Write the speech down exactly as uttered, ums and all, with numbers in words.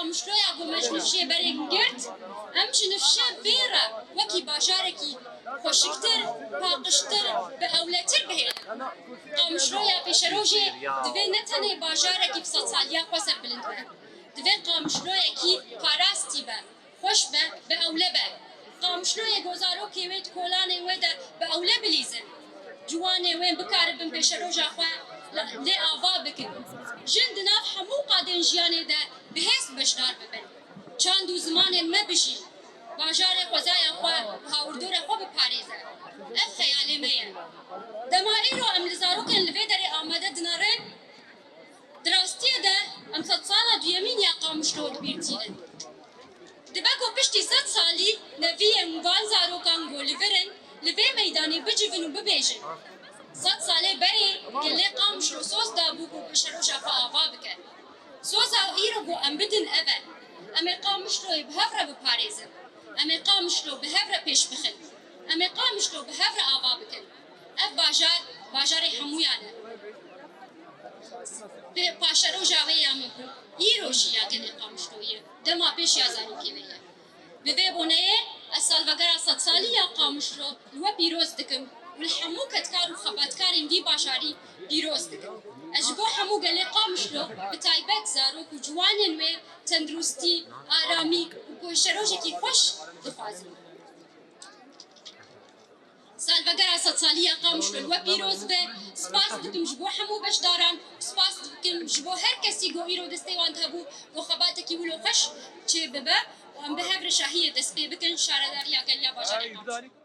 Qamişloya ku me ji nifşê berê girt, em ji nifşê vê re wekî bajarekî xweşiktir, paqijtir, bi ewletir bihêlin. Qamişloya pêşerojê divê ne tenê bajarekî bi sedsaliya xwe serbilind be. Divê Qamişloyekî parastî be, xweş be, bi ewle be. Qamişloyê ku zarokê wê di kolanên wê de bi ewle bilîzin. Ciwanê wê bikaribin pêşeroja xwe lê ava bikin. Jin di nav hemû qadên jiyanê de bi hêz beşdar bibin. Çand û zimanên me bijîn. Bajarê xwezaya xwe û hawirdorê xwe biparêze. Ev xeyalê me ye. Dema îro em li zarokên li vê derê amade dinerin, di rastiyê de em sedsala duyemîn ya Qamişlo di bîr tînin. Dibe ku piştî sed salî neviyên van zarokan ku li vir in, li vê meydanê bicivin û bibêjin: Sed salê berê gelê Qamişlo soz dabû ku pêşeroja xwe ava bike. Soza îro ku em bidin ev e. Em ê Qamişloyê bi hev re biparêzin. Em ê Qamişlo bi hev re pêş bixin. Em ê Qamişlo bi hev re ava bikin. Ev bajar, bajarê hemûyan e. Bi paşeroja wê ya min ku îro jî ya gelê Qamişlo ye, dema pêş ya zarokê wê ye. Bi vê boneyê ez salvegera sedsalî ya Qamişlo li we pîroz dikim û li hemû kedkar û xebatkarên vî bajarî pîroz dikim. Ez ji bo hemû gelê Qamişlo, bi taybet zarok û ciwanên wê tenduristî, aramî û pêşerojekî xweş dixwazim. Salvegera sedsalî ya Qamişlo li we pîroz be. Spas dikim ji bo hemû beşdaran, spas dikim ji bo her kesî ku îro destê wan hebû ku xebatekî wilo xweş çê bibe û em bi hev re şahiyê dest pê bikin şaredariya gel ya bajarê Qamişlo.